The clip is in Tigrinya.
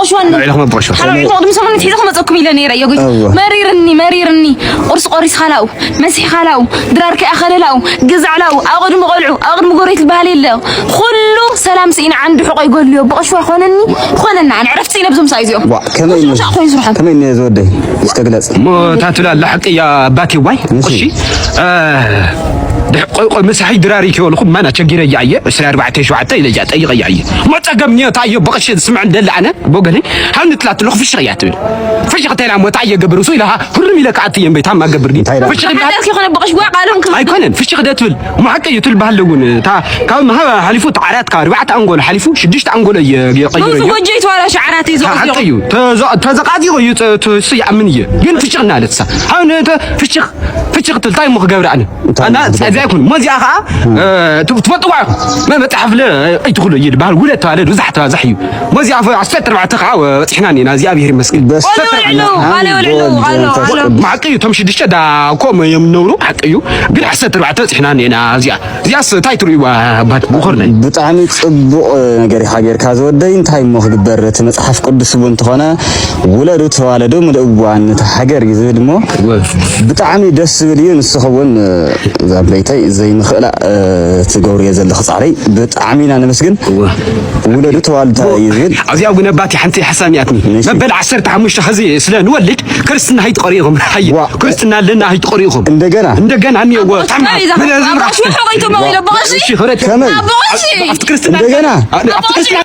ሸዋን ልዕሊ ክመብቕ ሸዋ። ሓራዊ ቅድሚ ሰሙን ትሒዘ ክመፀኩም ኢለ ነይረ እየ ጎይታ። እወ። መሪርኒ፣ መሪርኒ። ቁርሲ ቆሪስኻ ላኡ፣ መሲሕኻ ላኡ፣ ድራር ከይኣኸለ ላኡ፣ ግዛዕ ላኡ፣ ኣብ ቅድሚ ቆልዑ፣ ኣብ ቅድሚ ጎረቤት ዝበሃል የለ። ኩሉ ሰላም ስኢና ዓንዲ ሕቆ ይጎልዮ። ብቐሽዋ ኾነኒ፣ ኾነና። ኣነ ዕረፍቲ ስኢነ ብዞም ሰብኣይ እዚኦም። ዋ፣ ከመይ እሱ ኢነ፣ ሻዕ ኮይኑ ስርሖም። ከመይ ኢነ ዝወደይ? እስከ ግለጽ። እሞ እታ ትብላ ኣላ ሓቂ እያ ኣባቴ ዋይ። እሺ። እሺ። እ፣ ድሕ-፣ ቆይ፣ ቆይ፣ መሳሒ ድራር ይከወልኹም ማና ቸጊረ እያ እየ። ዕስራ ኣርባዕተ ሸውዓተ ኢለ እያ ጠይቐ እያ እየ። እሞ ጸገም እኒኦ እታ እዮ ብቐሺ ዝስምዕ እንደለ ኣነ ብወገነይ፣ ሃብ ንትላት ኣለኹ ፍሽኽ እያ ትብል። ፍሽኽ ተይላ ሞጣ እየ ገብር፣ እሱ ኢለኻ፣ ሁሉም ኢለ ከኣት እየ እምበይ፣ ታማ ገብር ግን እንታይ ኢላ? ፍሽኽ እንዳ-፣ ሓዳርኪ ይኾነ ብቐሽ ዋ ቃሎም ክም-፣ ኣይኮነን፣ ፍሽኽ ደ ትብል፣ መሓቀ እዩ ትብል ባህል እውን፣ እታ ካብ መሃብ ሓሊፉ፣ እቲ ዓራት ካብ ኣርባዕተ ኣንጎሎ ሓሊፉ፣ ሽዱሽተ ኣንጎሎ እየ፣ እየ ቀይሩ መውሱ እየ። ጎጆ ይተዋላ ሸዓራት እዩ እታ ሓቂ ዝወስዶ። እዩ፣ ተዘ-፣ ተዘቃዚቑ እዩ፣ ተ-፣ ተ-፣ እሱ ይኣምን እየ። ግን ፍሽኽ እናለት እሳ፣ ሃብ ነ-፣ ተ-፣ ፍሽኽ፣ ፍሽኽ ትብል፣ እንታይ እሞ ክገብር ኣነ? እንታይ ኣና እሞ ክገብር? ጸዚያ ይኩን። ሞዚኣ ኸዓ፣ እ፣ እ፣ ት-፣ ትፈልጥዋ ኢኹም። መ-፣ መጽሓፍ ለ-፣ ኣይትኽእሉ እዩ ዝበሃል። ውለድ ተዋለድ፣ ብዛሕ ተባዛሕ እዩ። ሞዚኣ ፈ-፣ ዓሰርተ ኣርባዕተ ኸዓ፣ እ፣ በጺሕና እኒና፣ እግዚኣብሔር ይመስገን። በስ-፣ ቆልዑ ኣለዉ፣ ቆልዑ ኣለዉ፣ ቆልዑ ኣለዉ። መሓቂ እዩ፣ እቶም ሽዱሽተ ዳ ኮም እዮም ነብሩ፣ ሓቂ እዩ። ግን ዓሰርተ ኣርባዕተ በጺሕና እኒና፣ እዚኣ፣ እዚኣስ እንታይ ትርእይዋ፣ ኣባት ምኹርነይ? ብጣዕሚ ጽቡቕ ነገር ኢኻ ጌርካ ዝወደይ። እንታይ እሞ ክግበር፣ እቲ መጽሓፍ ቅዱስ እውን እንተኾነ፣ ውለዱ ተዋለዱ ምልእዋ ነታ ሃገር እዩ ዝብል እሞ፣ እወ። ብጣዕሚ ደስ ዝብል እዩ። ንስኺ እውን፣ እዛ በይተይ ዘይምኽእላ፣ እ፣ ትገብርዮ ዘለኺ ጻዕሪ ብጣዕሚ ኢና ነመስግን። እወ። ውለዱ ተዋልዳ እዩ ዝብል። ኣብዚኣ እውን ኣባቲ ሓንቲ ሓሳብ እኒኣትኒ። እሺ። መበል ዓሰርተ ሓሙሽተ ኸዚ ስለ ንወልድ ክርስትና ኣይትቐርኢኹም። ሃየ፣ ዋ። ክርስትና ኣለና ኣይትቐርኢኹም። እንደገና? እንደገና እኒኦ፣ ዋ። ኣቦ፣ ታማ። ኣቦ፣ ሽሑ ቆይቶ መቒሎ፣ ኣቦ፣ እሺ። እሺ፣ ኸረድ። ከመይ? ኣቦ፣ እሺ። ኣብቲ ክርስትና እንደገና? ኣብቲ ክርስትና